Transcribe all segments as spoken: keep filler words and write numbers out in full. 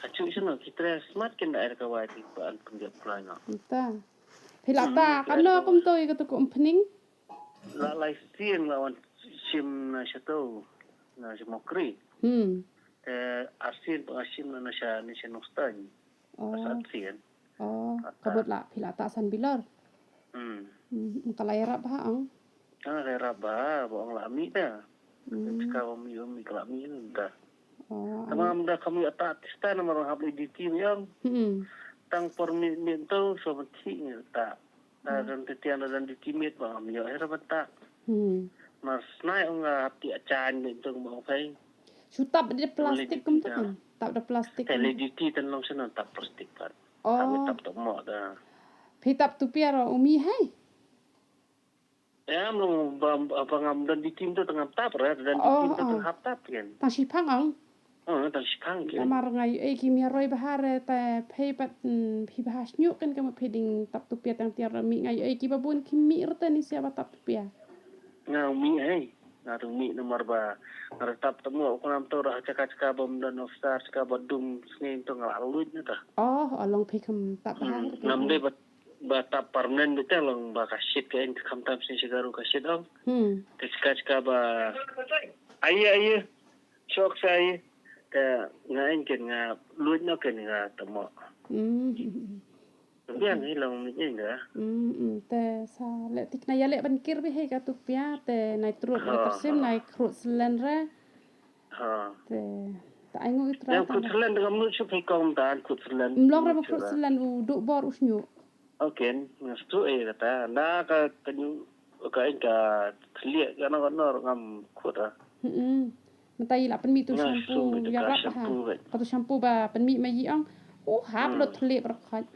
Achu sino ki tre smat kin da air ka wai ti pa an pun dia pulai no. Nta. Phi la ta kano kumto ïa katu ka umphning? La lai sien la wan shim na shato na shimokri. Hmm. Eh, arsien pa shim na sha ni sha nostan. Oh. Arsien. Oh, ka bud la phi la ta san bilor. Hmm. Hmm, ka la ïarap ha ang. Ah, ka ïarap ba, ba ong la mi da. Hmm. Ka ba mi mi ka la mi da. Oh. Tama am da kami ata tista na marang hap le duty mi ong. Hmm. Tang por mi mi to so ban thi ni ta. Da dan tetiang da dan duty mi ba mi yo hera ban ta. Hmm. Mar snai ong hap ti achan mi to ba ong fai. Shu tap da plastik kum tu kan. Tap da plastik. Te le duty tan long sana tap plastik pat. Oh. Kami tap tu mo da. Phi tap tu piar umi hai. Ya, mo ba ba ngam dan di tim tu tengah tap ra, dan di tim tu tengah tap kan. Tang shipang ang. Oh, tang shipang kan. Namar ngai eh ki mia roi bahar eh, ta phei pat, hmm, phi bahas nyuk kan ka ma phei ding tap tu pia tang tiar mi ngai eh ki babun ki mi rta ni sia ba tap tu pia. Nga mi hai. Nga tu mi namar ba nga tap temu aku nam tu ra chaka chaka bom dan ofsar chaka ba dum sngin tu nga luit na ta. Oh, along phei kam tap bahar. Nam de ba ba tap permanent bita long ba ka shit ka en kam tam sin shigaru ka shit ong. Hmm. Te shika shika ba aye aye shok sa aye te nga en ken nga luit no ken nga tamo. Hmm. Biang hi long mi en ga. Hmm, hmm. Te sa le tik na ya le ban kir bi he ka tu pia te nai truk nai tersim nai krut selen re. Ha. Te ta ai ngu itra. Yang krut selen dengan mut shu phi kong dan krut selen. Mlong re ba krut selen u duk bor u snyu. Okay, nga stu eh kata. Na ka ka nyu ka in ka thliek ka na ka nor ngam khut ah. Hmm. Mynta i la pynmih tu shampoo ya rap ha. Ka tu shampoo ba pynmih ma yi ong. U hap lo thliek ba khot.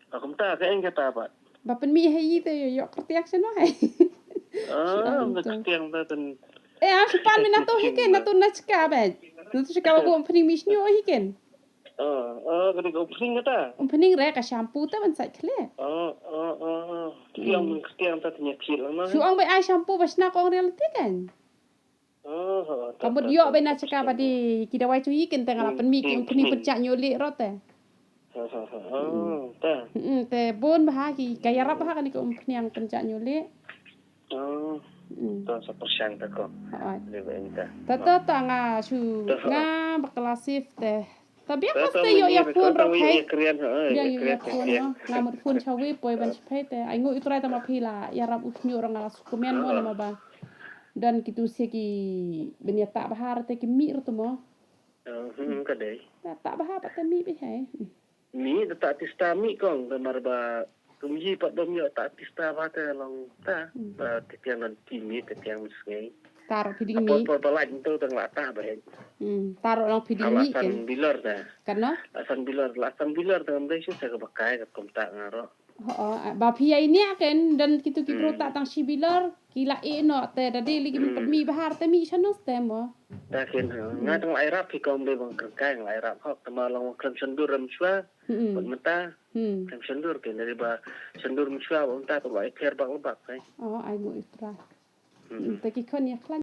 Ka kumta ka in kata ba. Ba pynmih ha yi te yo yo kertiak seno hai. Ah, ba kertiak ba kan. Eh, ah, supan mi na tu hi ken, na tu na chika ba. Na tu chika ba bu pynmih mi snyu hi ken. Oh, oh, kata ka opening kata. Opening re ka shampoo ta ban sait khle. Oh, oh, oh, oh. Tiang, tiang ta tanya kil lang. Shu ong bai ai shampoo ba shna kong reality kan. Oh, oh. Ka mut yo bai na chaka ba di ki dawai chu yi kin tang la pynmih ki opening pynchak nyu li ro te. Oh, oh, oh. Ta. Hmm, te bon ba ha ki ka yarap ba ha kani ka opening pynchak nyu li. Oh. Hmm. Ta sa persiang ta ko. Hai. Ni ba enta. Ta ta ta nga shu nga ba klasif te. Ta biang mas te yo ya phone ro phai. Biang yo ya phone no. Nga mut phone chawi poi ban chapai te. Ai ngu itrai ta ma phi la ya rap u snyu ro nga la sukumen mo na ma ba. Dan kitu sia ki ben ya ta bahar te ki mi ro tu mo. Hmm, ka dei. Ta ta bahar pa te mi bi hai. Mi ta ta tista mi kong ta mar ba kum yi pat dom yo ta tista ba te long ta. Ba te piang nan ti mi te piang mi sngai. Taro phi ding mi. Apot por balat tu tang la ta ba hen. Hmm, taro long phi ding mi. Lasan bilor ta. Kan no? Lasan bilor, lasan bilor ta ngai shu sa ka bakai ka kum ta ngaro. Oh, oh, ba phi ai nia ken dan kitu ki bro ta tang shi bilor ki la e no te da de ligi mi bahar te mi shanos te mo. Ta ken ha. Nga tang la irap phi kom de bang kerkai la irap hok te ma long krem shandur rem shwa. Hmm. Mata. Hmm. Krem shandur ken dari ba shandur mshwa ba mata to la ikher bak bak kai. Oh, ai mo itra. Hmm. Te ki kon ya klan.